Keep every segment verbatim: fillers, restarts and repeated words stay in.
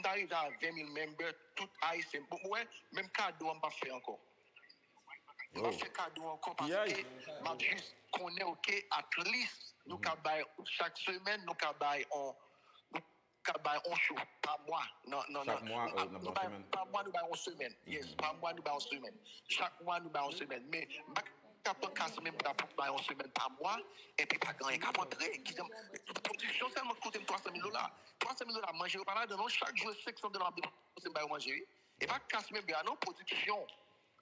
m ta rive a ven mil member, tout Ayisyen, bon, ou wè, menm kado an m p ap fè ankò. M p ap fè kado ankò paske m ap jis konnen, oke, at least, nou ka bay chak semèn, nou ka bay on, nou ka bay on show pa mwa. Nan, nan, nan, pa mwa, nou bay on semèn. Yes, pa mwa, nou bay on semèn. Chak mwa, nou bay on semèn. Men, m pa ka pran kas menm ta pou bay on semèn pa mwa, epi pa gen anyen k ap antre. Ki jan, pwodiksyon sèlman ki koute m twa san mil dola. Twa san mil dola, manje yo pa ladan, non, chak jou, e senk san dola m ap depanse m ba yo manje, wi. E pa kas menm a, non, pwodiksyon.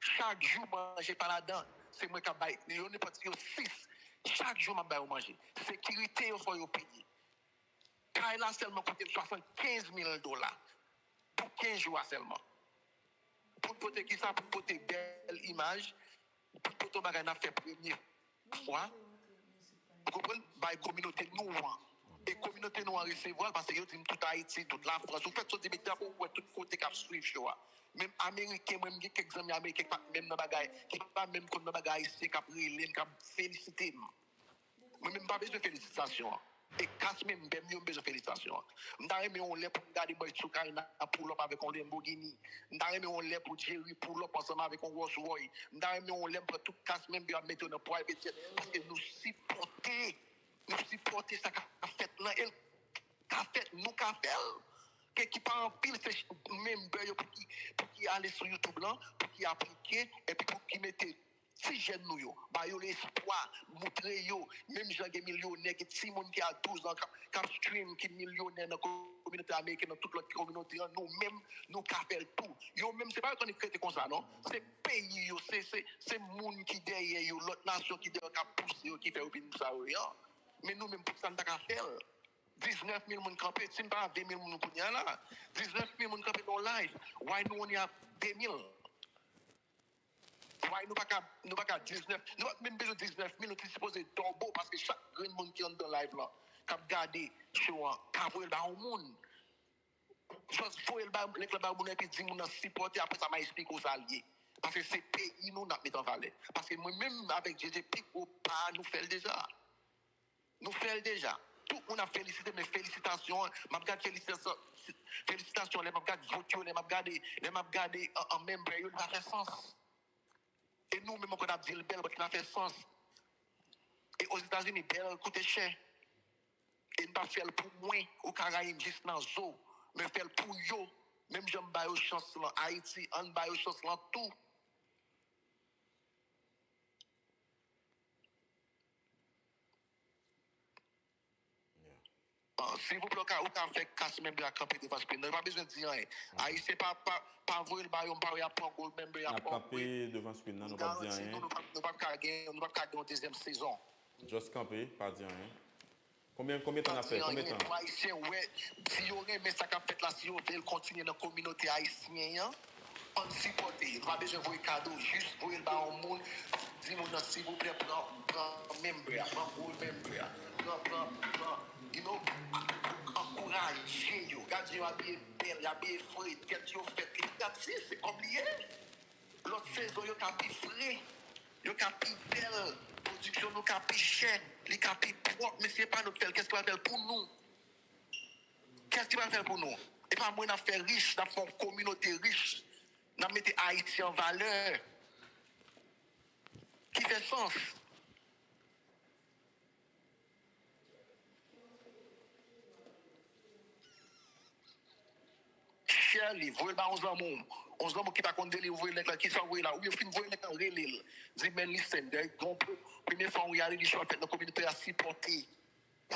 Chak jou, manje pa ladan. Se mwen k ap bay yo, nenpòt yo sis. Chak jou, m ap ba yo manje. Sekirite yo, fò yo peye. Kay la sèlman koute m swasannkenz mil dola pou kenz jou a sèlman. Pou n pote kisa? Pou n pote bèl imaj, pou n pote yon bagay n ap fè premye fwa. Ou konprann? Bay kominote nou an. E kominote nou an resevwa l paske yo di m tout Ayiti, tout Lafrans. Ou fèt sot di Mekdap, ou wè tout kote k ap swiv show a. Menm Ameriken, mwen, m gen kèk zanmi Ameriken ki pa t menm nan bagay, ki pa menm konn nan bagay ayisyen, k ap rele m, k ap felisite m. Mwen menm, m pa bezwen felisitasyon an. E kas menm bè m yo, m bezwen felisitasyon an. M ta renmen yon lè pou m gade Boy Chukaina pull up avèk yon Lamborghini. M ta renmen yon lè pou Jerry pull up ansanm avèk yon Rolls Royce. M ta renmen yon lè m pran tout kas menm yo ap mete yo nan private jet. Paske nou sipòte, nou sipòte sa k ap fèt lan. E l ka fèt, nou ka fè l. Ke ki pa anpil, se ch-, member yo pou ki, pou ki ale sou YouTube lan, pou ki aplike, epi pou ki mete ti jèn nou yo, ba yo lespwa, montre yo, menm jan gen milyonè, gen timoun ki a douz an k ap, k ap stream, ki milyonè nan kominote ameriken, nan tout lòt kominote an, nou menm, nou ka fè l tou. Yo menm, se pa yo konn krete konsa, non. Se peyi yo, se, se, se moun ki dèyè yo, lòt nasyon ki dèyè yo, k ap pouse yo, ki fè yo vin sa yo ye an. Men nou menm, poukisa n pa ka fè l? Diznèf mil moun kanpe, si n pa ven mil moun kounye a la, diznèf mil moun kanpe nan yon live, why nou only a de mil? Why nou pa ka, nou pa ka diznèf, nou pa menm bezwen diznèf mil, nou te sipoze double, paske chak grenn moun ki anndan live lan, k ap gade show an, ka voye l ba yon moun. Just voye l ba, link lan ba yon moun, epi di moun nan sipòte, apre sa, m a esplike w sa l ye. Paske se peyi nou n ap met an valè. Paske mwen menm avèk J J, pi gwo pa a, nou fè l deja. Nou fè l deja. Tout moun ap felisite, men felisitasyon an, m ap gad felisitasyon, felisitasyon, lè m ap gad vot yo, lè m ap gade, lè m ap gade an, an member yo, li pa fè sans. E nou menm ankò n ap di l bèl, but li pa fè sans. E Ozetazini, bèl koute chè. E n pa fè l pou mwen, ou ka rayi m jis nan zo, men fè l pou yo. Menm jan m ba yo chans lan Ayiti, ann ba yo chans lan tou. Ah, silvouplè, ou ka, ou ka fè kas menm a kanpe devan screen nan. Yo pa bezwen di anyen. Ayisyen pa, pa, pa voye l ba yo, m pa wè y ap pran gold member, y ap pran kanpe devan screen nan, nou p ap di anyen. Nou p ap, nou p ap ka gen, nou p ap ka gen yon dezyèm sezon. Just kanpe, pa di anyen. Konbyen, konbyen tan n ap fè? Konbyen tan? Pou Ayisyen wè, si yo renmen sa k ap fèt la, si yo vle l kontinye nan kominote ayisyen an, ann sipòte yo. Nou pa bezwen voye kado, jis voye l ba yon moun, di moun nan, silvouplè, pran, pran member a, pran gold member a, pran, pran, pran, you know, ankouraje yo. Gade yo abiye bèl, yo abiye fre, tèt yo fèt, li gad si, se kòb li ye. Lòt sezon yo ka pi fre, yo ka pi bèl, pwodiksyon nou ka pi chè, li ka pi pwòp, mesye pa nou k fè l, kès ki pral fè l pou nou? Kès ki pral fè l pou nou? E pa mwen n ap fè rich, n ap fè yon kominote rich, n ap mete Ayiti an valè. Ki fè sans. Share li, voye l ba yon zanmi w. Yon zanmi w ki pa konn deli, voye link lan. Kisa w voye la? Oubyen w fin voye link lan, rele l. Di, "Man, listen, gen yon pro-, premye fwa yon reality show ap fèt nan kominote a, sipòte.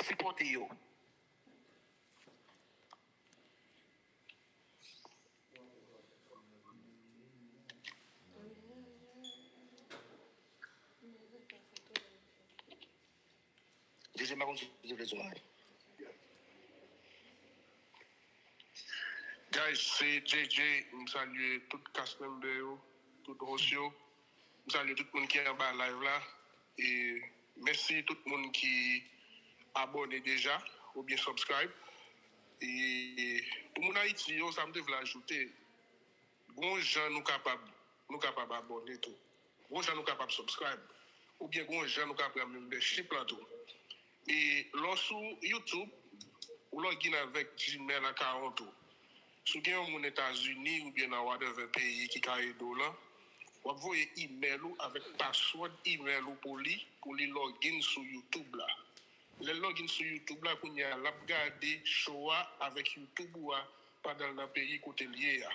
Sipòte yo." J J, m pa konn si w te vle di yon bagay. Guys, se J J, m salye tout cast member yo, tout host yo. M salye tout moun ki anba live la. E mèsi tout moun ki abòne deja oubyen subscribe. E pou moun Ayiti yo, sa m te vle ajoute, gon jan nou kapab, nou kapab abòne tou. Gon jan nou kapab subscribe. Oubyen gon jan nou ka pran membership lan tou. E lè w sou YouTube, ou login avèk Gmail account ou. Si w gen yon moun Etazini oubyen nan whatever peyi ki ka ede w lan, w ap voye email ou avèk password email ou pou li, pou li login sou YouTube la. Lè l login sou YouTube la, kounye a, l ap gade show a avèk YouTube ou a pandan l nan peyi kote l ye a.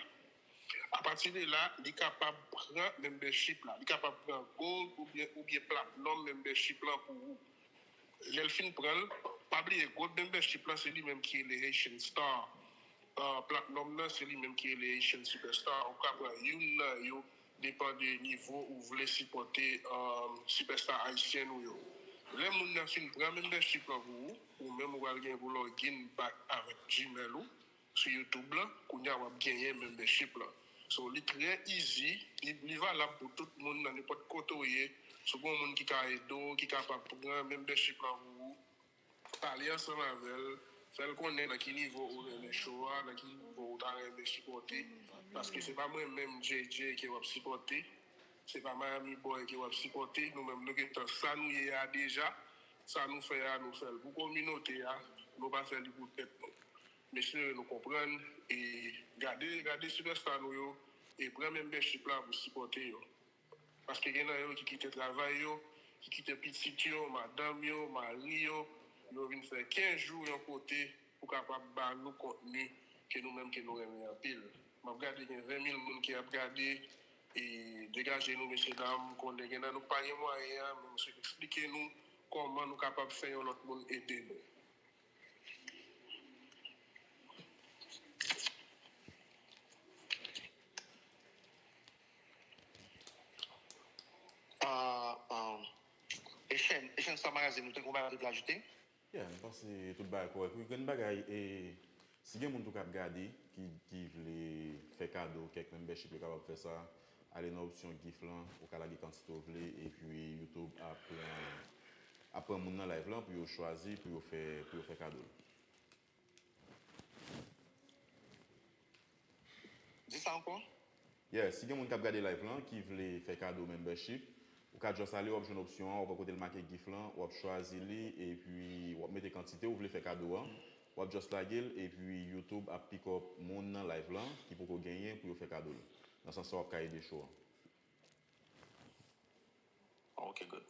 Apati de la, li kapab pran membership la. Li kapab pran gold oubyen, oubyen platinum membership lan pou ou. Lè l fin pran l, pa bliye gold membership lan se li menm ki rele Haitian Star. Uh, platinum nan se li menm ki rele Haitian Superstar. Ou ka pran youn nan yo, depan de nivo ou vle sipòte um, superstar ayisyen nou yo. Lè moun nan fin pran membership lan pou ou, ou menm ou pral gen pou login back avèk Gmail ou sou YouTube lan, kounye a w ap genyen membership lan. So, li trè easy, li, li valab pou tout moun nan nenpòt kote w ye. Si w gen yon moun ki ka ede w, ki kapab pran membership lan pou ou, pale ansanm avè l, fè l konnen nan ki nivo ou renmen show a, nan ki nivo ou ta renmen sipòte. Paske se pa mwen menm, J J, ke w ap sipòte, se pa Miami Boy ke w ap sipòte, nou menm nou gentan sa nou ye a deja, sa nou fè a, nou fè l pou kominote a, nou pa fè li pou tèt nou. M espere nou konprann, e gade, gade sipèsta nou yo, e pran membership la pou sipòte yo. Paske gen nan yo ki kite travay yo, ki kite pitit yo, madanm yo, mari yo, yo vin fè kenz jou yon kote pou kapab ba nou kontni ke nou menm ke nou renmen anpil. M ap gade gen ven mil moun ki ap gade, e degaje nou, mesye dam, m konnen gen nan nou k pa gen mwayen an, men m sot eksplike nou kòman nou kapab fè yon lòt moun ede nou. Ah, ah, Echann, Echann sa magazin, ou te gen yon bagay pou ajoute? Yeah, m panse tout bagay kòrèk. Wi, grenn bagay, e, si gen moun tou k ap gade, ki, ki vle fè kado kèk membership, yo kapab fè sa. Ale nan opsyon gift lan, ou ka lage kantite w vle, epi YouTube ap pran, ap pran moun nan live lan pou yo chwazi, pou yo fè, pou yo fè kado l. Di sa ankò? Yeah, si gen moun k ap gade live lan ki vle fè kado membership, ou ka just ale, w ap jwenn opsyon an, w ap wè kote l make gift lan, w ap chwazi li, epi w ap mete kantite ou vle fè kado an, w ap just lage l, epi YouTube ap pick up moun nan live lan ki poko genyen pou yo fè kado l. Nan sans sa, w ap ka ede show an. Ok, good.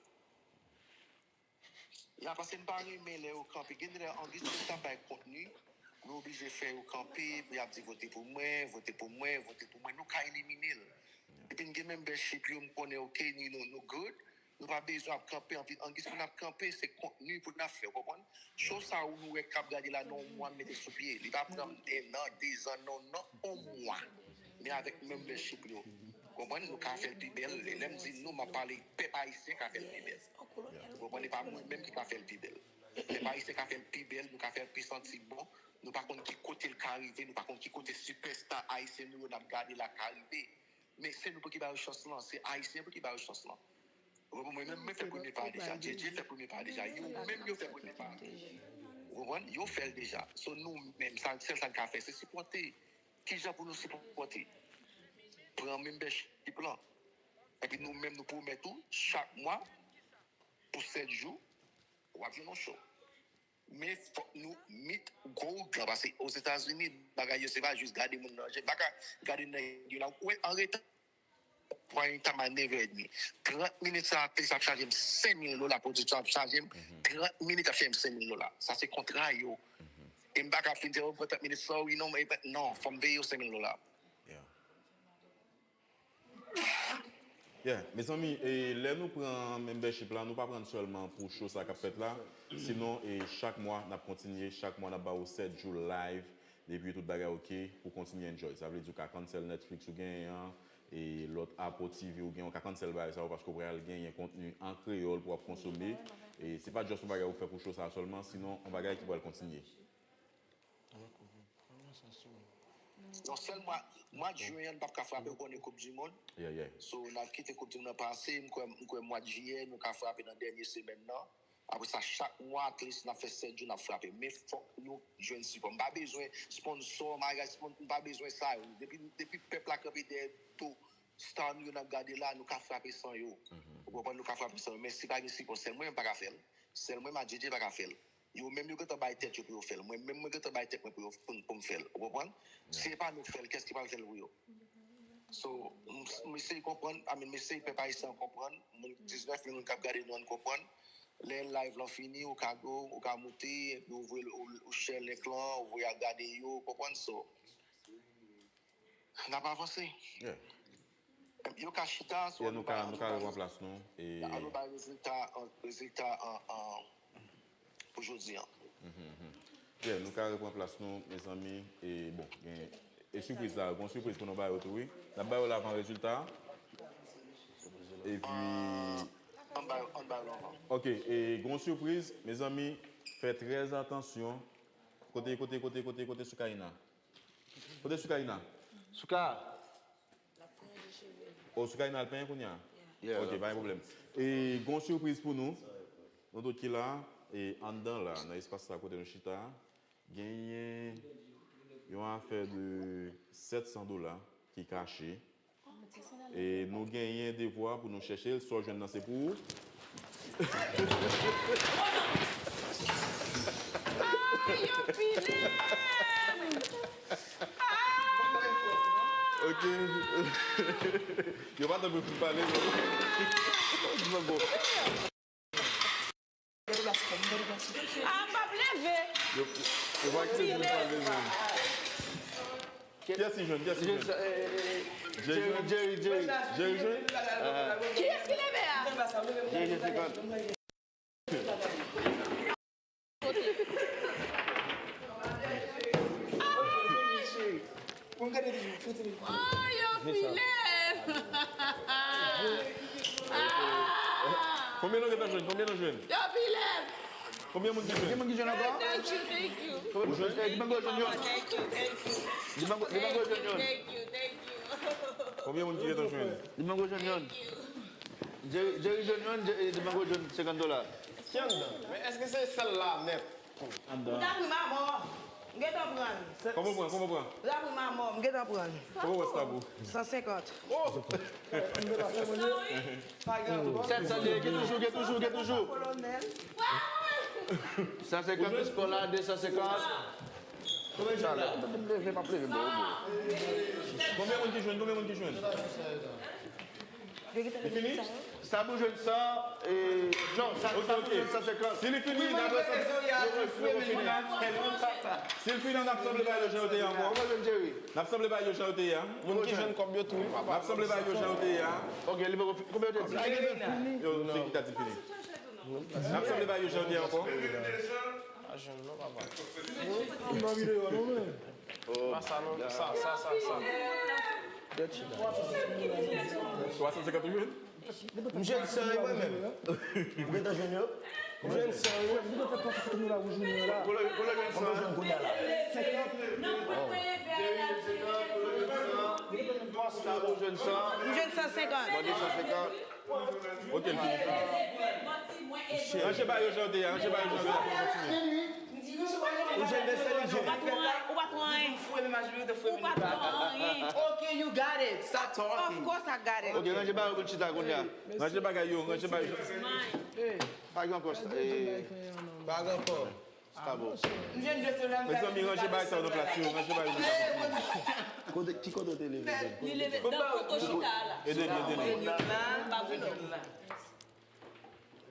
Ya, paske m pa renmen lè yo kanpe. Gen de lè, angiz moun k ap bay kontni, nou oblije fè yo kanpe, pou y ap di vote pou mwen, vote pou mwen, vote pou mwen. Nou ka elimine l. Epi n gen membership yo, m konnen, ok, nou, nou, nou good. Nou pa bezwen ap kanpe anpil. Angiz moun ap kanpe, se kontni pou n ap fè, w konprann? Show sa ou nou wè k ap gade la, nan yon mwa m mete sou pye. Li pa pran m en an, dezan, non, non, yon mwa. Men avèk membership yo. Konprann? Nou ka fè l pi bèl. E lè m di nou, m ap pale pèp ayisyen ka fè l pi bèl. Ou konprann? E pa mwen menm ki ka fè l pi bèl. Pèp ayisyen ka fè l pi bèl, nou ka fè l pi santi bon. Nou pa konn ki kote l ka rive, nou pa konn ki kote sipèsta ayisyen nou yo n ap gade la ka rive. Men se nou pou ki ba yo chans lan, se ayisyen pou ki ba yo chans lan. Ou konprann? Mwen menm, mwen fè premye pa deja, Djedje fè premye pa deja, yo menm yo fè premye pa. Ou konprann? Yo fè l deja. So nou menm, sa, sèl sa n ka fè, se sipòte. Kijan pou nou sipòte? Pran membership lan. Epi nou menm nou pwomèt ou, chak mwa, pou sèt jou, w ap jwenn yon show. Men fòk nou meet goal lan, paske Ozetazini, bagay yo se pa jis gade moun nan je, m pa ka gade nèg yo la, ou wè an reta, pran yon tama nevè edmi. Trant minit sa, atis ap chaje m senk mil dola, pwodiktè ap chaje m, trant minit ap chaje m senk mil dola. Sa se kontra yo. E m pa ka fin di, o, pran trant minit, sorry, non, men, non, fò m peye yo senk mil dola. Yeah. Yeah, mezanmi, e, lè nou pran membership la, nou pa pran l sèlman pou show sa k ap fèt la, sinon, e, chak mwa, n ap kontinye, chak mwa, n ap ba ou sèt jou live, depi tout bagay ok, pou kontinye enjoy. Sa vle di ou ka cancel Netflix ou genyen an, e, lòt Apple T V ou genyen, ou ka cancel bagay sa yo paske ou pral genyen kontni an kreyòl pou w ap konsome. E se pa just yon bagay ou fè pou show sa sèlman, sinon, yon bagay ki pral kontinye. Non, sèl mwa, mwa jen an, n p ap ka frape, ou konnen Koup di Mond. Yeah, yeah. So, n ap kite Koup di Mond nan pase, m kwè, m kwè mwa jiyè, nou ka frape nan dènye semèn nan. Apre sa, chak mwa, at least, n ap fè sèt jou, n ap frape. Men fòk nou jwenn sipò. M pa bezwen sponsò, magazin, spon-, m pa bezwen sa yo. Depi, depi pèp la kanpe dèyè do star nou yo n ap gade la, nou ka frape san yo. Ou konprann, nou ka frape san yo. Men si pa gen sipò, sèl mwen menm pa ka fè l. Sèl mwen menm ak Djedje pa ka fè l. Yo menm yo gentan bay tèt yo pou yo fè l. Mwen menm mwen gentan bay tèt mwen pou yo pou, pou m fè l. Ou konprann? Si se pa nou k fè l, kiyès ki pral fè l pou yo? So, m, m eseye konprann, I mean, m eseye pèp ayisyen an konprann, moun diznèf mil moun k ap gade nou an konprann. Lè live lan fini, ou ka go, ou ka moute, epi ou voye, ou, ou share link lan, ou voye al gade yo, ou konprann? So, n ap avanse. Yo ka chita sou nou ka, nou ka revan plas nou. E nou bay rezilta, rezilta an, an, pou jodi an. Yeah, nou ka repran plas nou, mezanmi. E bon, gen e sipriz la, gon sipriz pou nou ba yo tou, wi. N ap ba yo l avan rezilta. Epi. Ann ba yo, ann ba yo l avan. Ok, e gon sipriz, mezanmi, fè trè atansyon. Kote, kote, kote, kote, kote Soukaina? Kote Soukaina? Souka. Oh, Soukaina al penyen kounye a? Ok, pa gen pwoblèm. E gon sipriz pou nou. Nou tout ki la, e anndan la, nan espas la kote nou chita, genyen yon afè de sèt san dola ki kache. E nou genyen devwa pou nou chèche l, sa w jwenn nan se pou ou. Ay, yo pile m! Ok. Yo pa tanpri pou pale, non. Ah, m p ap leve. Yo, yo pa kite pou pale, non. Kiyès ki jwenn? Kiyès ki jwenn? Jerry jwenn? Jerry jwenn? Kiyès ki leve a? Jerry jwenn senkant. Oh, yo pile! Konbyen nou gentan jwenn? Konbyen nou jwenn? Yo pile! Konbyen moun ki jwenn? Konbyen moun ki jwenn ankò? Thank you, thank you. Konbyen moun ki jwenn? Thank you, thank you, thank you, thank you. Konbyen moun ki gentan jwenn? Dimango jwenn yonn. Jerry jwenn yonn, Dimango jwenn senkant dola. Ki anndan? Men èske se sèl la nèt? Ou ta pran m a mò. M gentan pran l. Kòman w pran? Kòman w pran? Ou ta pran m a mò. M gentan pran l. Kòman w pran sa pou? San senkant. Oh! Sèt san, gen toujou, gen toujou, gen toujou. San senkant plis kò la, de san senkant. Konbyen moun ki jwenn? Konbyen moun ki jwenn? Li fini? Sa pou jwenn san, e, non, sa, sa pou jwenn san senkant. Si li fini, n ap fè l fini. Si l fini, n ap sanble bay yo jan yo te ye ankò. N ap sanble bay yo jan yo te ye a. Moun ki jwenn kòb yo tou, wi, papa. N ap sanble bay yo jan yo te ye a. Ok, li poko fini. Konbyen yo te di? Yo, se ki ta di fini. N ap sanble bay yo jan yo te ye ankò. Pa jwenn non, papa. Anba videyo a non, men. Pa sa non, sa, sa, sa, sa. Twa san senkant ou jwenn? M jwenn san wi mwen menm. Ou gentan jwenn yo? M jwenn san wi. Kote, kote jwenn san? Ou jwenn san? M jwenn san senkant. Mande san senkant. Ok, l fini, l fini. Ranje ba yo jan yo te ye a, ranje ba yo jan yo te ye a. Ou jwenn de sèl, ou jwenn. Ou pa tro anyen. Ou pa tro anyen. Ou pa tro anyen. Ok, you got it. Stop talking. Of course I got it. Ok, ranje ba yo pou l chita kounye a. Ranje bagay yo, ranje bagay yo. Pa gen ankò, e, pa gen ankò. Sa bon. Mezanmi, ranje bagay sa yo nan plas yo, ranje bagay yo nan plas yo. Kote, ki kote w te leve? Li leve nan kote w chita a la. Ede li, ede li.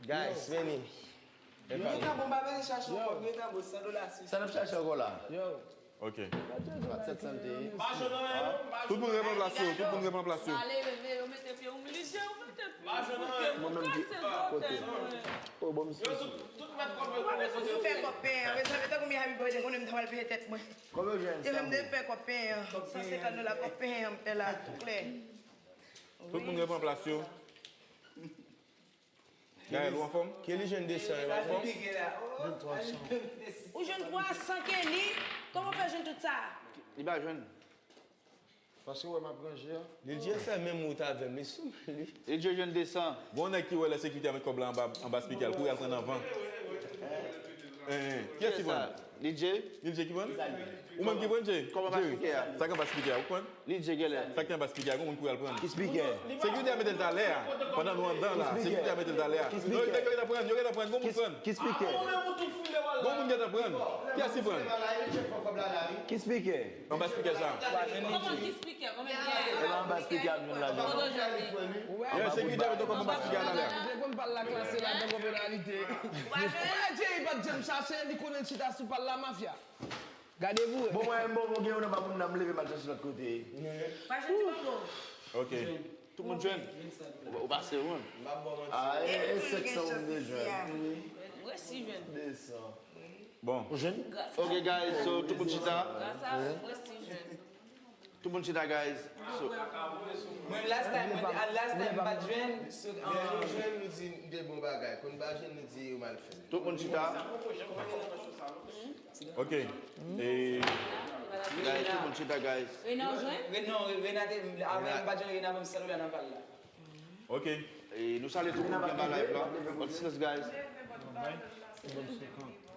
Guys, vini. Yo, ta bon, pa bezwen chache ankò, yo, ta bon, san dola sis. Sa n ap chache ankò la? Ok. Sèt san te ye. Tout moun repran plas yo, tout moun repran plas yo. Ale, leve, yo mete pye, ou militè, ou mete pye, ou mete pye, ou kase vòtè mwen. Ou fè kòb pen an, mezanmi, tankou Miami Boy te konnen m ta pral peye tèt mwen. Yo fè m te fè kòb pen an, san senkant dola kòb pen an m fè la, tou klè. Tout moun repran plas yo. Gaël, ou anfòm? Kelly jwenn de san, ou anfòm? Ou jwenn twa san Kelly? Kòman w fè jwenn tout sa? Li pa jwenn. Paske w wè m ap ranje a. Lil Jay fè menm wout avè m, li sou men li. Lil Jay jwenn de san. Gon nèg ki wè lè sekirite a met kòb la anba, anba spikè, l kouri al pran nan van. Kiyès ki pran? Lil Jay? Lil Jay ki pran? Ou menm ki pran, Jay? Kòman pa spikè a? Sa k anba spikè a, ou pran? Lil Jay genlè. Sa k anba spikè a, gon moun pou al pran. Ki spikè? Sekirite a mete l talè a, pandan nou anndan la. Sekirite a mete l talè a. Non, yo gentan pran, yo gentan pran, gon moun pran. Ki spikè? Gon moun gentan pran. Kiyès ki pran? Ki spikè? Anba spikè sa. Kòman ki spikè? Kòman ki spikè? Epa anba spikè ap jwenn lajan. Yo, sekirite a mete kòb anba spikè a talè a. Mwen pa l la klase ladan kòb yo la li te. Wè, Jay pa t janm chache, li konnen l chita sou pal la mafya. Gade pou wè. Bon, mwen, bon, bon, gen youn anba moun nan, m leve m al chache lòt kote. Pase ti bonbon. Ok. Tout moun jwenn? Ou, ou pase, wi. M pa ba w manti. Ah, e, e sèt san moun te jwenn. M resi jwenn. De san. Bon. Ou jwenn? Ok, guys, so, tout moun chita. Gras a ou, m resi jwenn. Tout moun chita, guys. So, mwen, last time, mwen, last time, m pa t jwenn. So, um, lè nou jwenn, nou di de bon bagay. Kon n pa jwenn, nou di yo mal fè. Tout moun chita. Ok. E, guys, tout moun chita, guys. Rena, ou jwenn? Re-, non, Rena te, avè m pa t jwenn Rena, menm sèl Rena nan pal la. Ok. E nou salye tout moun ki anba live la. On ti silans, guys.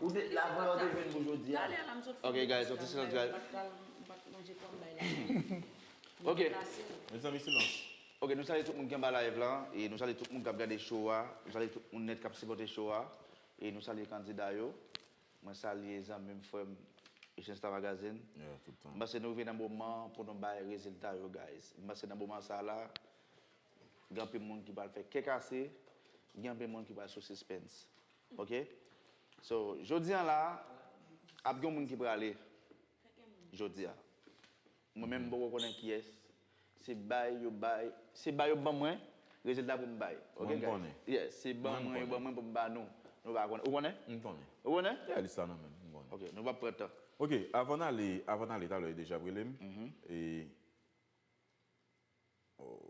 Ou te, la vre, ou te jwenn pou jodi a. Ok, guys, on ti silans, guys. Ok. Mezanmi, silans. Ok, nou salye tout moun ki anba live la. E nou salye tout moun k ap gade show a. Nou salye tout moun nèt k ap sipòte show a. E nou salye kandida yo. Mwen salye zanmi m, frè m, Echanj Star Magazine. Yeah, tout tan. M panse nou rive nan moman pou nou bay rezilta yo, guys. M panse nan moman sa la, gen anpil moun ki pral fè kè kase, gen anpil moun ki pral sou sispens. Ok? So, jodi a la, ap gen yon moun ki prale. Jodi a. Mwen menm, m poko konnen kiyès. Se bay yo bay, se bay yo ban mwen, rezilta pou m bay. Ok, guys? Mwen, m konnen. Yes, se ban mwen, yo ban mwen pou m ba nou. Nou pa konnen. Ou konnen? M konnen. Ou konnen? Yeah, lis la nan men m, m konnen. Ok, nou p ap pran tan. Ok, avan n ale, avan n ale, talè yo deja ap rele m. E, oh,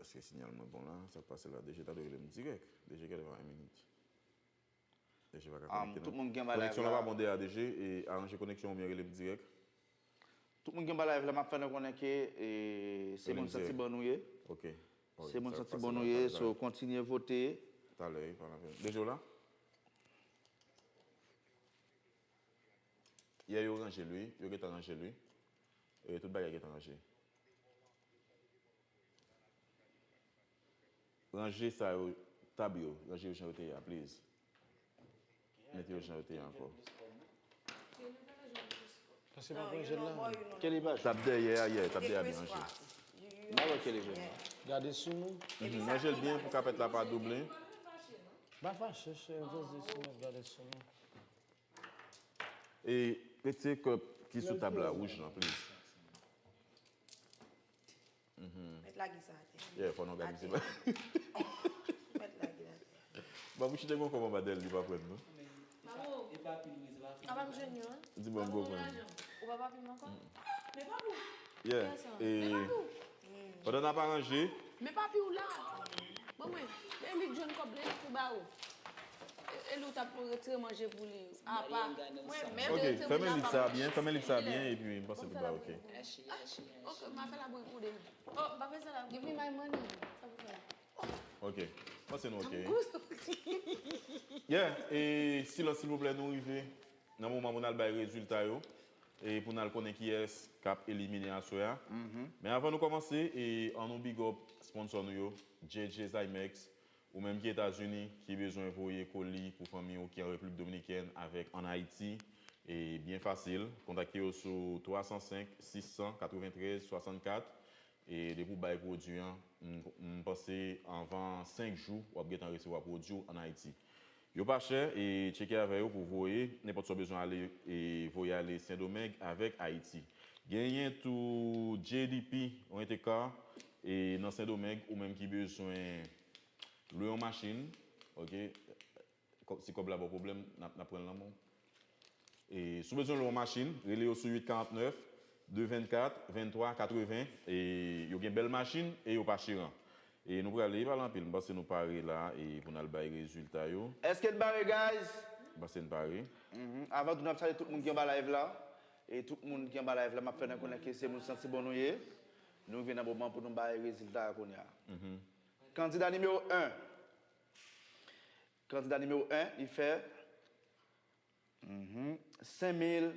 èske siyal mwen bon la? Sa k pase la? D J ta dwe rele m dirèk. D J genlè pa gen minit. D J pa ka konekte non. Tout moun ki anba live la. Koneksyon la pa bon deyè a, D J, e aranje koneksyon oubyen rele m dirèk. Tout moun ki anba live la, m ap fè nou konnen ke, e, se moun santi bon nou ye. Ok. Se moun santi bon nou ye, so kontinye vote. Talè, wi, pa nan pen. D J w la? Yè yo ranje l, wi. Yo gentan ranje l, wi. E, tout bagay gentan ranje. Ranje sa yo, tab yo, ranje yo jan yo te ye a, please. Mete yo jan yo te ye ankò. Paske pa pran jèl la. Tab dèyè a, yeah, tab dèyè a byen ranje. M pa wè Kelly jwenn. Gade sou nou. Mhm, ranje l byen pou kapèt la pa double. Pa fache, cheri, poze sou nou, gade sou nou. E retire kòb ki sou tab la, wouj lan, please. Mhm. Mèt lage sa atè. Yeah, fò n òganize bagay. Mèt lage l atè. Bon, pou chita gon kòb anba dèyè l, li pa pran non. Apa m jwenn yo, en? Di bon, m konprann. Ou pa papi m ankò? Men papi w. Yeah, e pandan n ap aranje. Men papi w la. Ban mwen. Men li k jwenn kòb la, li k pou ba ou. E, e li w t ap retire manje pou li. Apa. Mwen menm. Ok, fèmen liv sa a byen, fèmen liv sa a byen, epi m panse li ba, ok. Ok, m a fè labou pou de. Oh, m pa bezwen labou. Give me my money. Sa pou fè. Ok, m panse nou ok. Yeah, e silans silvouplè, nou rive nan moman pou n al bay rezilta yo, e pou n al konnen kiyès k ap elimine aswè a. Men avan nou kòmanse, e ann nou big up sponsò nou yo, J J Zymex. Ou menm ki Etazini, ki bezwen voye koli pou fanmi w ki an Repiblik Dominikèn avèk ann Ayiti, e byen fasil, kontakte yo sou twa san senk, sis san katreventrèz, swasannkat. E depi w bay pwodui an, m, m panse anvan senk jou, w ap gentan resevwa pwodui w ann Ayiti. Yo pa chè, e tcheke avè yo pou voye nenpòt sa w bezwen ale, e voye ale Sendomeng avèk Ayiti. Genyen tou J D P Rent a Car, e nan Sendomeng, ou menm ki bezwen lwe yon machin, ok, kò-, si kòb la ba w pwoblèm, n ap, n ap pran l nan men w. E si w bezwen lwe yon machin, rele yo sou uit karant nèf, de vennkat, venntwa katreven. E yo gen bèl machin e yo pa cheran. E nou prale, pa pale anpil, m panse nou pare la, e pou n al bay rezilta yo. Èske n pare, guys? M panse n pare. Mhm. Avan tou, n ap salye tout moun ki anba live la. E tout moun ki anba live la, m ap fè nou konnen ke se moun santi bon nou ye. Nou rive nan moman pou nou bay rezilta a kounye a. Mhm. Kandida nimewo en. Kandida nimewo en, li fè Mhm. Senk mil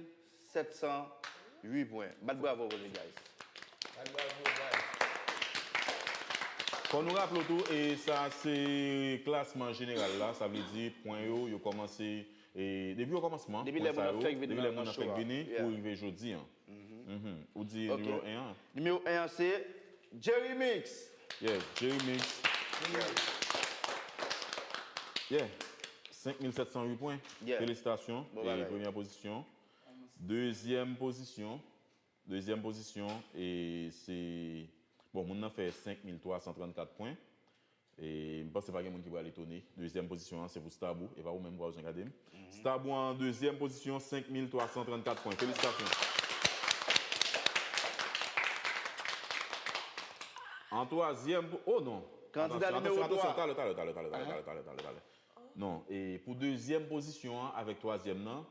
sèt san uit pwen. Bat bravo pou li, guys. Bat bravo, guys. Fò nou raple w tou, e sa se klasman jeneral la, sa vle di pwen yo, yo kòmanse, e depi okòmansman, depi lè moun nan fèk vini pou rive jodi an. Mhm. Ou di nimewo en an? Nimewo en an se Jerry Mix. Yeah, Jerry Mix. Yeah. Senk mil sèt san uit pwen. Felisitasyon. E premyè pozisyon. Dezyèm pozisyon. Dezyèm pozisyon, e se, bon, moun nan fè senk mil twa san trannkat pwen. E m panse pa gen moun ki pral etone. Dezyèm pozisyon an, se pou Stabou. E pa ou menm, ou pa bezwen gade m. Stabou an dezyèm pozisyon, senk mil twa san trannkat pwen. Felisitasyon. An twazyèm, oh non. Kandida nimewo twa. Talè, talè, talè, talè, talè, talè, talè, talè. Non, e pou dezyèm pozisyon an avèk twazyèm nan,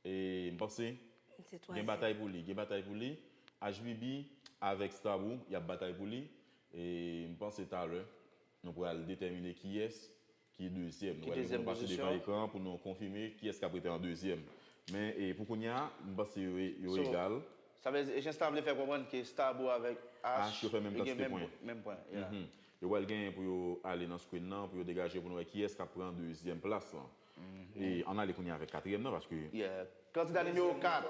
e m panse gen batay pou li, gen batay pou li. H B B avèk Stabou, y ap batay pou li. E m panse talè, nou pral detèmine kiyès ki dezyèm. Nou pral pase devan ekran an pou nou konfime kiyès k ap rete an dezyèm. Men e pou kounye a, m panse yo, yo egal. Sa vle di, jan Stabou vle fè konprann ke Stabou avèk H, yo fè menm kantite pwen. Yo pral genyen pou yo ale nan screen nan, pou yo degaje pou nou wè kiyès k ap pran dezyèm plas lan. E ann ale kounye a avèk katriyèm nan, paske... Kandida nimewo kat.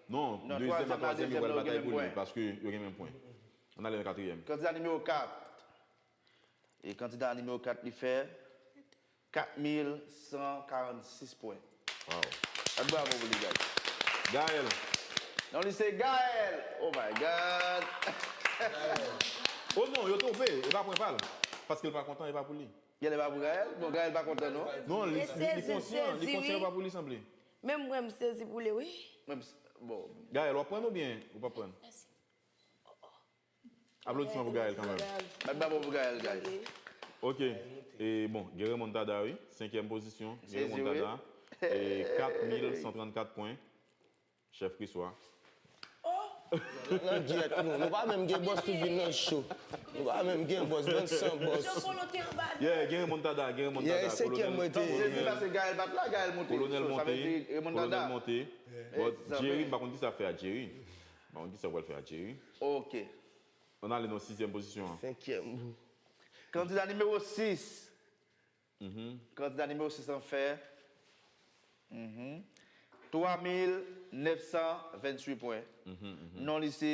Non, dezyèm ak twazyèm yo pral batay pou li, paske yo gen menm pwen. Ann ale nan katriyèm. Kandida nimewo kat. E kandida nimewo kat li fè kat mil san karannsis pwen. Wow. Bat bravo pou li, guys. Gaël. Non, li se Gaël. Oh my God. Oh non, yo twonpe. E pa pwen pa l. Paske l pa kontan, e pa pou li. Yè, e pa pou Gaël. Bon, Gaël pa kontan, non. Non, li konsyan, li konsyan e pa pou li sanble. Menm mwen, m sezi pou li, wi. Gaël, w ap pran oubyen ou p ap pran? Mèsi. Aplodisman pou Gaël kanmenm. Bat bravo pou Gaël, guys. Ok. E bon, gen remontada, wi. Senkyèm pozisyon. Gen remontada. E kat mil san trannkat pwen. Chèf Kriswa. Nan dirèk nou. Nou pa menm gen bòs, tout vin nan cho. Nou pa menm gen bòs, bann san bòs. Yeah, gen remontada, gen remontada. Yeah, senkyèm mwen te. Sezi pase Gaël bat la, Gaël monte. Kolonèl monte. Kolonèl monte. Jerry, m pa konn kisa ap fè a Jerry. Bon, kisa w pral fè a Jerry? Ok. Ann ale nan sizyèm pozisyon an. Senkyèm. Kandida nimewo sis. Kandida nimewo sis lan fè twa mil nèf san venntuit pwen. Non li se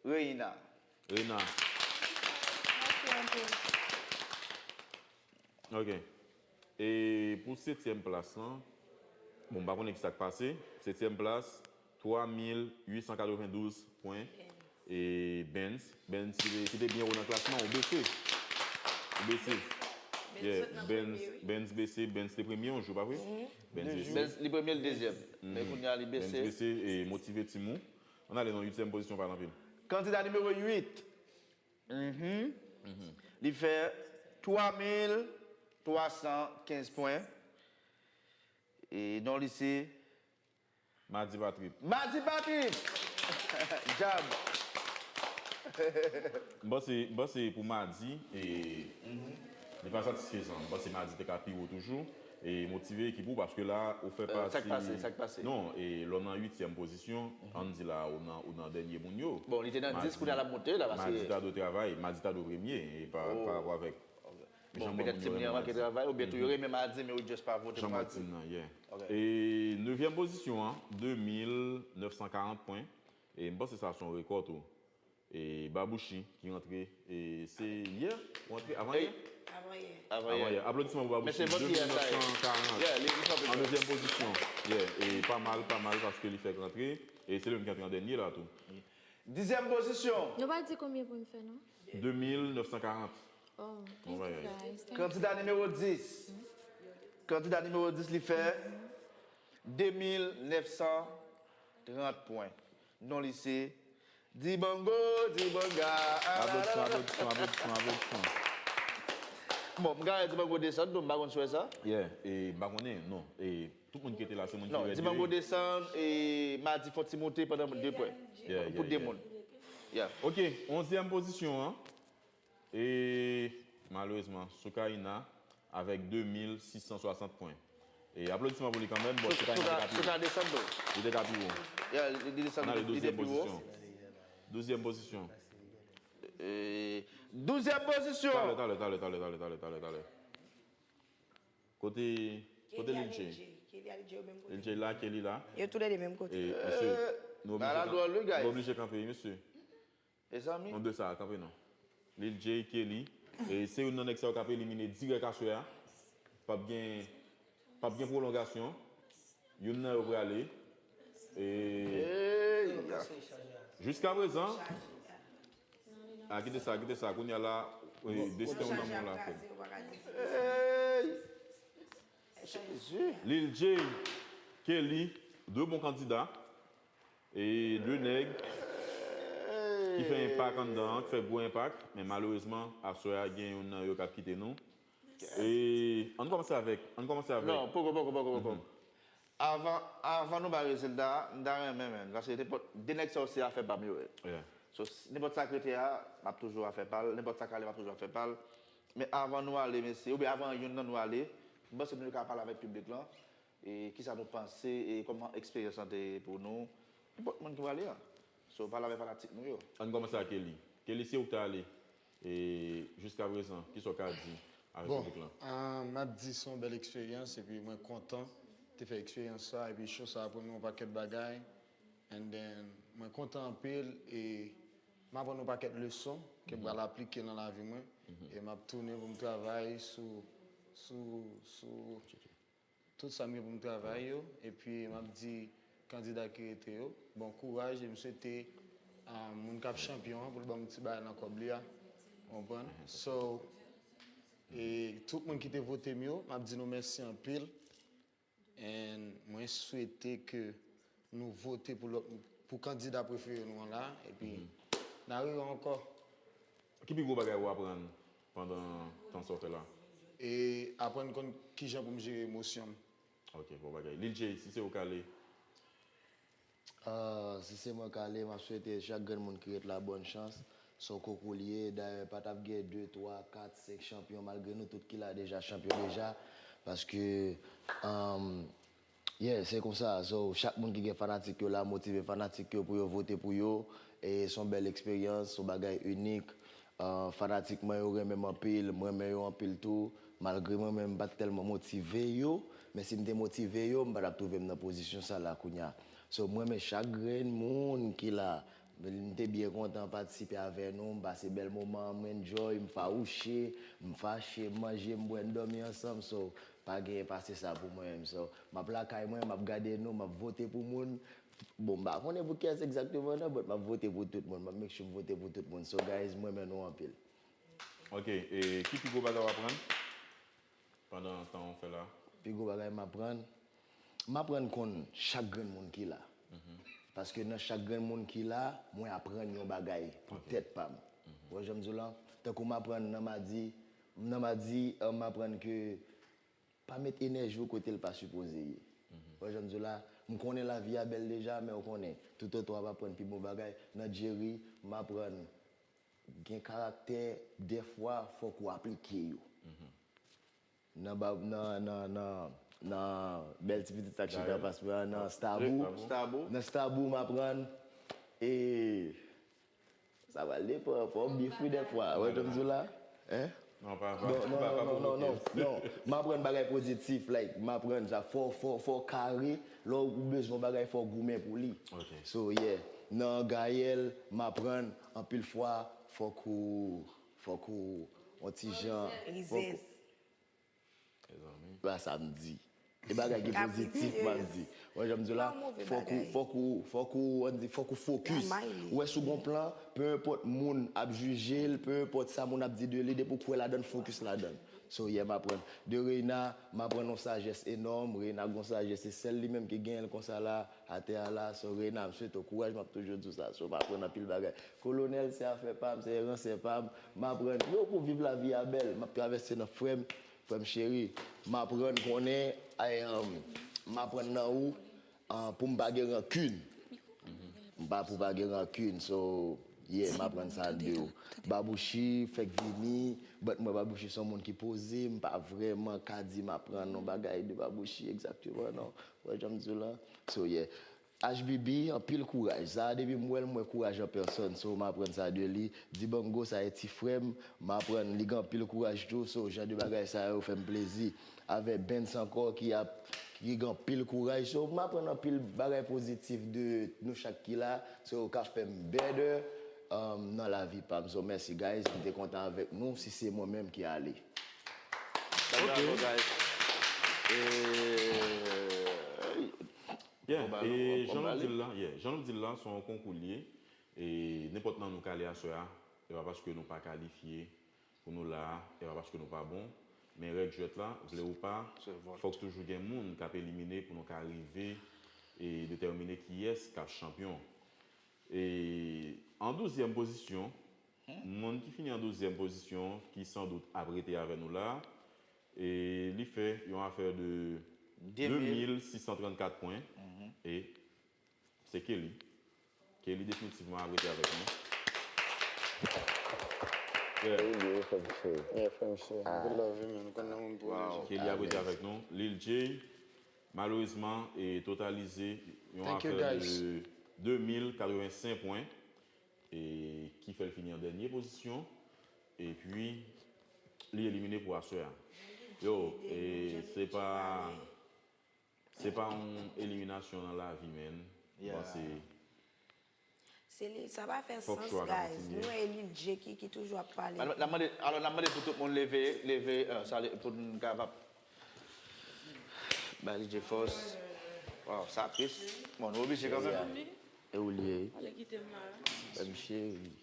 Reina. Reina. Ok. E pou setyèm plas lan, bon, m pa konnen kisa k pase. Setyèm plas, twa mil uit san katrevendouz pwen. E Benz, Benz ki te, ki te byen wo nan klasman, ou bese. Ou bese. Yeah, Benz, Benz bese, Benz te premye yon jou, pa vre? Benz bese. Benz, li premye, li dezyèm. Men kounye a, li bese. Benz bese, e motive timoun. Ann ale nan uityèm pozisyon, pa l anpil. Kandida nimewo uit. Mhm. Li fè twa mil twa san kenz pwen. E non li se Madi pa trip. Madi pa trip! Djab! M panse, m panse pou Madi, e, li pa satisfezan. M panse Madi te ka pi wo toujou. E motive ekip ou, paske la, ou fè pati. Sa k pase, sa k pase? Non, e lè w nan uityèm pozisyon, ann di la, ou nan, ou nan dènye moun yo. Bon, li te nan dis, kounye a l ap monte la, paske. Madi ta dwe travay, Madi ta dwe premye, e pa, pa rapò avèk. Bon, petèt tim li an manke travay, oubyen tou yo renmen Madi, men yo just pa vote pou Madi. Jan m wè tim nan, yeah. E nevyèm pozisyon an, de mil nèf san karant pwen. E m panse sa se yon rekò tou. E Babouchi ki rantre, e se yè ou rantre, avan yè? Avan yè. Avan yè. Aplodisman pou Babouchi, de mil nèf san karant. An nevyèm pozisyon. Yeah, e pa mal, pa mal, paske li fèk rantre. E se li menm ki antre an dènye la tou. Dizyèm pozisyon. Nou pa di konbyen pwen m fè, non? De mil nèf san karant. Kandida nimewo dis. Kandida nimewo dis, li fè de mil nèf san trant pwen. Non li se Dibango, Dibanga. Aplodisman, aplodisman, aplodisman, aplodisman. Bon, m gade Dibango desann tou, m pa konn si w wè sa. Yeah, e m pa konnen, non. E Tout moun ki te la, se moun ki rèd yo ye. Non, Dibango desann, e Madi fè yon ti moute pandan de pwen. Pou de moun. Ok, onzyèm pozisyon an. E malerezman, Soukaina avèk de mil sis san swasant pwen. E aplodisman pou li kanmenm. Bon, se pa yon te ka pi wo. Li te ka pi wo. N ale dozyèm pozisyon. Dozyèm pozisyon. Dozyèm pozisyon. Talè, talè, talè, talè, talè, talè, talè, talè. Kote, kote Lil J? Lil J la, Kelly la. Yo toulède menm kote. E, mesye, nou oblije kanpe, nou oblije kanpe, mesye. Mezanmi. Non, de sa, kanpe non. Lil J, Kelly. E se youn nan nèg sa yo k ap elimine dirèk aswè a. P ap gen, p ap gen pwolongasyon. Youn nan yo prale. E jiskaprezan, a, kite sa, kite sa. Kounye a la, e, desten w nan men w la, frè m. Lil J, Kelly, de bon kandida. E de nèg ki fè enpak anndan an, ki fè gwo enpak, men malerezman, aswè a gen youn nan yo k ap kite nou. E ann kòmanse avèk, ann kòmanse avèk. Non, poko, poko, poko, poko. Avan, avan nou bay rezilta a, m ta renmen, men, paske nenpòt, de nèg sa yo se afè pa m yo ye. So, nenpòt sa k rete a, m ap toujou afè pa l, nenpòt sa k ale, m ap toujou afè pa l. Men avan nou ale, mesye, oubyen avan youn nan nou ale, m panse nou ka pale avèk piblik lan. E kisa nou panse, e kòman eksperyans lan te ye pou nou? Nenpòt moun ki prale a. So, pale avèk fanatik nou yo. Ann kòmanse ak Kelly. Kelly, se ou k ta ale. E jiskaprezan, kisa w ka di avèk piblik lan? Bon, ah, m ap di se yon bèl eksperyans, epi mwen kontan te fè eksperyans sa, epi show sa aprann mwen yon pakèt bagay. And then, mwen kontan anpil, e m aprann yon pakèt leson ke m pral aplike nan lavi mwen. E m ap tounen pou m travay sou, sou, sou tout sa m gen pou m travay yo, epi m ap di kandida ki rete yo, bon kouraj, e m swete, ah, moun k ap chanpyon an pou l ban m ti bagay nan kòb li a, w konprann? So, e tout moun ki te vote m yo, m ap di nou mèsi anpil, and mwen swete ke nou vote pou lòt, pou kandida prefere nou an la, epi n a rewè ankò. Ki pi gwo bagay ou aprann pandan tan sa w fè la? E aprann konn kijan pou m jere emosyon m. Ok, bon bagay. Lil J, si se ou k ale? Ah, si se mwen k ale, m ap swete chak grenn moun ki ret la bòn chans. Se yon konkou li ye. Dayè, pa t ap gen de, twa, kat, senk chanpyon, malgre nou tout ki la deja chanpyon deja. Paske, um, Yeah, se konsa. So, chak moun ki gen fanatik yo la, motive fanatik yo pou yo vote pou yo. E se yon bèl eksperyans, se yon bagay inik. Ah, fanatik mwen yo renmen m anpil, m renmen yo anpil tou. Malgre mwen menm, m pa t tèlman motive yo, men si m te motive yo, m pa t ap twouve m nan pozisyon sa la kounye a. So, m renmen chak grenn moun ki la. M te byen kontan patisipe avè nou, m pase bèl moman, m enjoy, m fawouche, m fache, m manje, m bwè, n dòmi ansanm. So, pa gen pase sa pou mwen menm. So, m ap lakay mwen, m ap gade nou, m ap vote pou moun. Bon, m pa konnen pou kiyès egzakteman non, but m ap vote pou tout moun. M ap make sure m vote pou tout moun. So, guys, m renmen nou anpil. Ok, e ki pi gwo bagay w aprann pandan tan w fè la? Pi gwo bagay m aprann, m aprann konn chak grenn moun ki la. Paske nan chak grenn moun ki la, mwen aprann yon bagay pou tèt pa m. Ou wè jan m di w la? Tankou m aprann nan madi, nan madi, eh, m aprann ke pa met enèji w kote l pa sipoze ye. Ou wè jan m di w la? M konnen lavi a bèl deja, men ou konnen, toutotan w ap aprann pi bon bagay. Nan Jerry, m aprann gen karaktè, dèfwa, fòk ou aplike yo. Nan ba-, nan, nan, nan, nan bèl ti pitit sa k chita anfas mwen an, nan Stabou. Nan Stabou, m aprann, e sa pral depann, fò w bif wi dèfwa. Ou wè jan m di w la? Hein? Non, pa, pa, non, pa, pa non, non, non, provoke. Non. M aprann bagay pozitif, like, m aprann sa, fò, fò, fò w kare, lè w bezwen yon bagay, fò w goumen pou li. Ok. So, yeah. Nan Gaël, m aprann, anpil fwa, fòk ou, fòk ou, yon ti jan, fòk ou, Rizès. Mezanmi. Pa sa m di. E bagay ki pozitif, m ap di. Wè, jan m di w la, fòk ou, fòk ou, fòk ou, ann di, fòk ou fokis. Ou wè, si w gon plan, peu importe moun ap jije l, peu importe sa moun ap di de li, depi w kwè ladan l, fokis ladan l. So, yeah, m aprann. De Reina, m aprann yon sajès enòm. Reina gon sajès, se sèl li menm ki genyen l konsa la, atè a la. So, Reina, m swete w kouraj, m ap toujou di w sa. So, m aprann anpil bagay. Kolonèl, se afè pa m, se ransè pa m. M aprann, yo, pou viv lavi a bèl. M ap travèse nan frè m. Frè m cheri, m aprann konnen, ay, um, m aprann nan ou, ah, pou m pa gen rankin. M pa pou pa gen rankin. So, Yeah, m aprann sa de ou. Babouchi fèk vini, but mwen Babouchi se yon moun ki poze, m pa vrèman ka di m aprann yon bagay de Babouchi egzakteman, non. Wè jan m di w la? So, yeah. H B B, anpil kouraj. Sa a, depi m wè l, m wè kouraj an pèsòn. So, m aprann sa de li. Dibango, sa e ti frè m. M aprann li gen anpil kouraj tou. So, jan de bagay sa yo fè m plezi. Avèk Bens ankò ki ap, ki gen anpil kouraj. So, m aprann anpil bagay pozitif de nou chak ki la. So, k ap fè m better, um, nan lavi pa m. So, mèsi, guys. M te kontan avèk nou. Si se mwen menm ki ale. Bravo, guys. E, Yeah, e jan nou di l la, yeah, jan nou di l la, se yon konkou l ye. E nenpòt nan nou k ale aswè a, e pa paske nou pa kalifye pou nou la a, e pa paske nou pa bon. Men règ jwèt la, vle ou pa, fòk toujou gen moun k ap elimine pou nou ka rive e detèmine kiyès k ap chanpyon. E an douzyèm pozisyon, moun ki fini an douzyèm pozisyon, ki san dout ap rete avè nou la, e li fè yon afè de de mil sis san trannkat pwen, e se Kelly. Kelly definitivman ap rete avèk nou. Yeah. Kelly, frè m cheri. Yeah, frè m cheri. Good love, man. Ou konn nan moun pou Kelly ap rete avèk nou. Lil J, malerezman, e totalize yon afè de de mil katrevensenk pwen, e ki fè l fini an dènye pozisyon. Epi, li elimine pou aswè a. Yo, e se pa. Se pa yon eliminasyon nan lavi, man. Mwen panse. Se li, sa pa fè sans, guys. Nou wè e Lil J ki, ki toujou ap pale. Alò, n ap mande, alò, n ap mande pou tout moun leve, leve, euh, sa, pou n ka va bay Lil J fòs. Wow, sa tris. Bon, nou oblije kanmenm. E ou li ye? Pale kite m la. M cheri.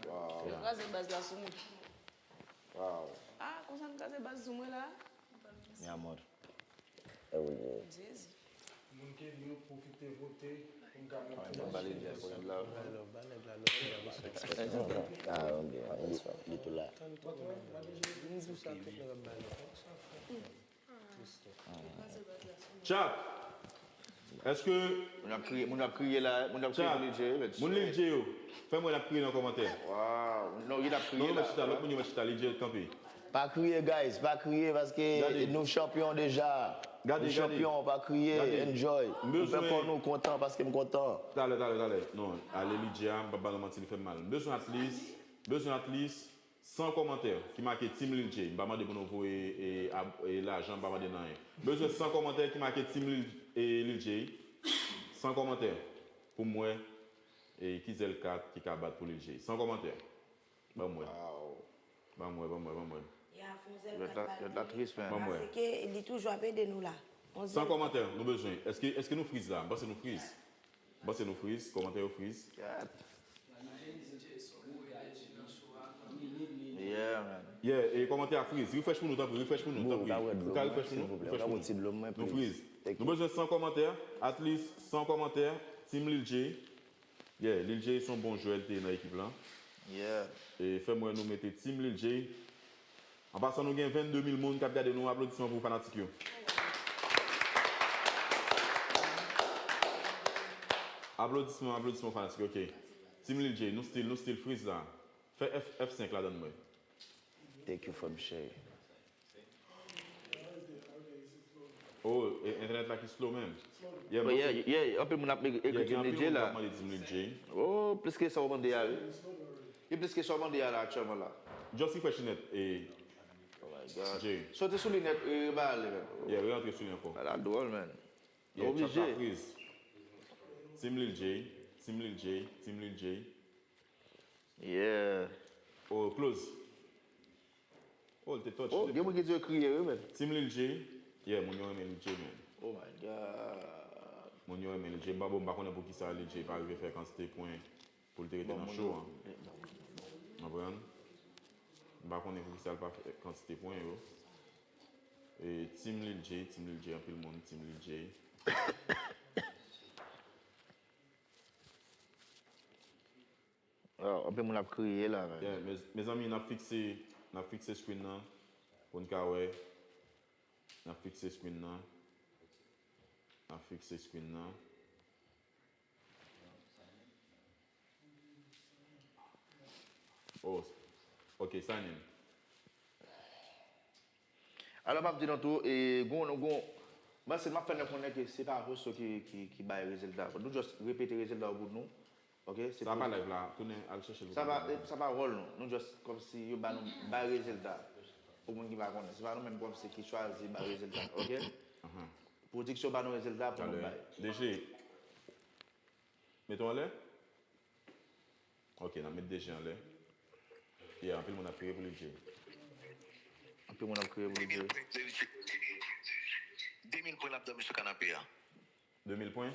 Wow. Yo kraze baz la sou mwen. Wow. Ah, konsa n kraze baz sou mwen la? Mi amor. Jezi. Moun ke nou pwofite vote pou n ka monte. Mwen bale djè pou love. Ah, ok, li tou la. Chat! Èske. Moun ap kriye, moun ap kriye la, moun ap kriye Chat! Lil J, men. Moun Lil J yo, fè m wè n ap kriye nan kòmantè. Wow. Non, yo t ap kriye Non, non, la. mèt chita, lòt moun yo mèt chita, Lil J kanpe. Pa kriye, guys, pa kriye, paske Gade. Nou chanpyon deja. Gade, Nou gade. Chanpyon, pa kriye, Gade. Enjoy. M Nou fè bezwen- kò nou kontan paske m kontan. Talè, talè, talè. Non, ale Lil J a, m p ap ba nan manti, li fè m mal. M bezwen at least, bezwen at least san kòmantè ki make Team Lil J. M pa mande pou nou voye e, ab- e lajan, m pa mande nan anyen. M bezwen san kòmantè ki make Team Lil, e, Lil J. San kòmantè pou m wè e, ki zèl kat ki ka bat pou Lil J. San kòmantè. Ban m wè. Ban m wè, ban m wè, ban m wè. Ya, fè yon zèl kat bat Yo t la tris, men. Ban m wè. Paske li toujou ap ede nou la. Yon San zèl kòmantè nou bezwen. Èske, èske nou friz la? M panse nou friz. M panse nou friz. Kòmantè yo friz. Yeah, man. Yeah, e kòmantè a friz. Refresh pou nou, tanpri. Refresh pou nou, Bro, ou tanpri. ka wè dlo Ou ka mwen, refresh pou nou. silvouplè? Ou Refresh ka pou wè ti dlo nou. mwen, Nou please? Friz. Nou bezwen san kòmantè. At least san kòmantè. Team Lil J. Yeah, Lil J se yon bon jwè, li te nan ekip lan. Yeah. E fè m wè nou mete Team Lil J. An pasan, nou gen vennde mil moun k ap gade nou. Aplodisman pou fanatik yo. Aplodisman, aplodisman fanatik, ok. Team Lil J, nou still, nou still friz la. Fè F, F senk ladann mwen. Thank you, frè m cheri. Oh, e- entènèt la ki slow menm. Yeah, Oh, mwen yeah, se- yeah, anpil moun ap ekri yeah, gen Team anpil Lil J moun k la. ap mande Team Lil J. Oh, plis ke sa w mande a, wi. Gen plis ke sa w mande a la aktyèlman la. Just refresh net e Oh my God. J. Sote sou li net, e, ba ale, men. Yeah, re antre sou li ankò. Ala dwòl, men. Yeah, chat la Oblije. Friz. Team Lil J, Team Lil J, Team Lil J. Yeah. Oh, close. Oh, li te touch. Oh, gen moun ki di yo kriye, wi, men. Team Lil J. Yeah, moun yo renmen Lil J, men. Oh my God. Moun yo renmen Lil J. M pa bon, m pa konnen pou ki sa Lil J pa rive fè kantite pwen pou l te rete Bon, nan moun show yo- an. Konprann? M pa konnen pou ki sa l pa fè kantite pwen yo. E, Team Lil J, Team Lil J, anpil moun, Team Lil J. Oh, anpil moun ap kriye la, men. Yeah, mez, mezanmi, n ap fikse, n ap fikse screen nan pou n ka wè. N ap fikse screen nan. N ap fikse screen nan. Oh, ok, sign in. Alò, m ap di nou tou, e, gon, gon, m panse m ap fè nou konnen ke se pa host yo ki, ki, ki bay rezilta. Nou just repete rezilta yo pou nou. Ok? Se Sa pa live la, tounen al chèche l pou Sa pa, nou. Sa pa wòl nou. Nou just kòmsi yo ba nou bay rezilta. Pou moun ki pa konnen. Se pa nou menm kòmsi ki chwazi bay rezilta. Ok? Pwodiksyon ba nou rezilta pou nou bay. D J, mete w anlè. Ok, n ap met D J anlè. Yeah, anpil moun ap kriye pou li, Jay. Anpil moun ap kriye pou li, Jay. De mil pwen l ap dòmi sou kanape a. De mil pwen?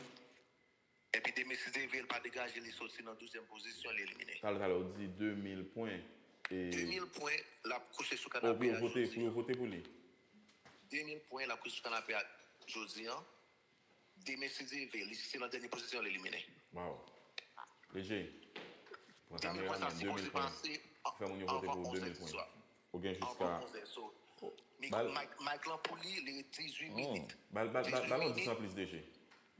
Epi demen si Dye vle, l pa degaje, li soti nan douzyèm pozisyon, li elimine. Talè, talè, ou di de mil pwen. E... De mil pwen, l ap kouche sou Oh, pou kanape yo a vote, pou jodi yo a. Vote pou li. De mil pwen, l ap kouche sou kanape a jodi a. Demen si Dye vle, li si se nan dènye pozisyon, li elimine. Wow. D J, pran De mil pwen kamera sa men, de mil sipoze pwen. Pase Fè moun yo vote anvan pou de onzè mil di pwen. swa. Ou gen Anvan jiska... onzè. So, Bal- Mike, Mike lan pou li, li ret dizuit minit. Bal, bal, bal, bal, on di Dizuit san plis, D J.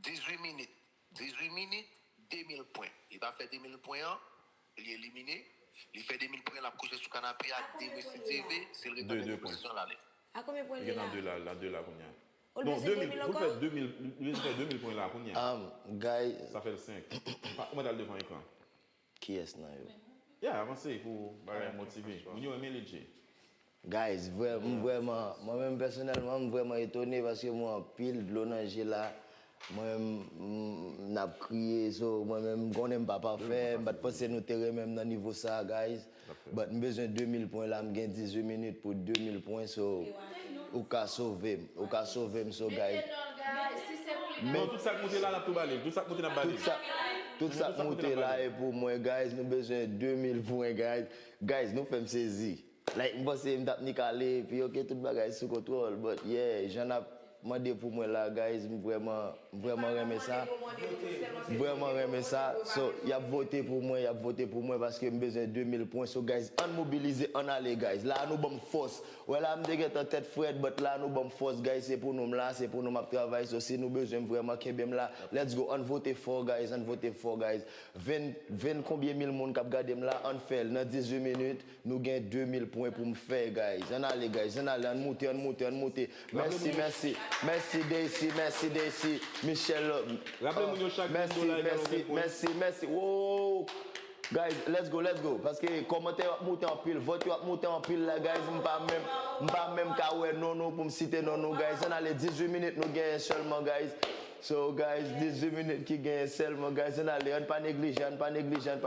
Dizuit minit. Dizuit minit, de mil pwen. Li pa fè de mil pwen an, li elimine. Li fè de mil pwen, l ap kouche sou kanape a, demen si Dye vle, si l ret De, nan de dènye pwen. pozisyon, l ale. A konbyen pwen Li li gen nan la? de la, la de la kounye a. Ou Non, bezwen de de mil, mil pou l fè ankò? De mil, pou l fè de mil pwen la kounye a. Um, guys, Sa fè l senk. Pa, ou mèt al devan ekran. Kiyès nan yo? Yeah, avanse pou bagay motive. Moun yo renmen li, Jay. Guys, vrè, m vrèman, mwen menm pèsonèlman, m vrèman etone paske mwen anpil dlo nan je la. Mwen menm, m, n ap kriye, so, mwen menm, m konnen m pa pafè, m pa t panse nou te renmen m nan nivo sa, guys. But m bezwen de mil pwen la, m gen dizuit minit pou de mil pwen, so, ou ka sove m, ou ka sove m, so, guys. Non, tout sa k moute la, n ap tou ba li. Tout sa k moute, n ap ba li. Tout sa, tout sa k moute la e pou mwen, guys. Nou bezwen de mil pwen, guys. Guys, nou fè m sezi. Like, m panse m t ap nik ale, epi ok, tout bagay sou kontwòl. But yeah, jan n ap mande pou mwen la, guys, m vrèman, m vrèman renmen sa. M vrèman renmen sa. So, y ap vote pou mwen, y ap vote pou mwen paske m bezwen de mil pwen. So, guys, ann mobilize, ann ale, guys. La, nou ban m fòs. Wè la, m te gentan tèt frèt, but la, nou ban m fòs, guys. Se pou nou m la, se pou nou m ap travay. So, si nou bezwen m vrèman, kenbe m la. Let's go, ann vote fò, guys, ann vote fò, guys. Ven, ven konbyen mil moun k ap gade m la, ann fè l nan dizuit minit. Nou gen de mil pwen pou m fè, guys. Ann ale, guys. Ann ale, ann moute, ann moute, ann moute. Mèsi, mèsi. Mèsi, Daisy. Mèsi, Daisy. Michel. Raple moun yo chak mil dola egal yon mil pwen. Mèsi, mèsi. Wow! Guys, let's go, let's go. Paske kòmantè yo ap moute anpil, vòt yo ap moute anpil la, guys. M pa menm, m pa menm ka wè non nou pou m site non nou, guys. Ann ale, dizuit minit nou genyen sèlman, guys. So, guys, dizuit minit ki genyen sèlman, guys. Ann ale, ann pa neglije, ann pa neglije, ann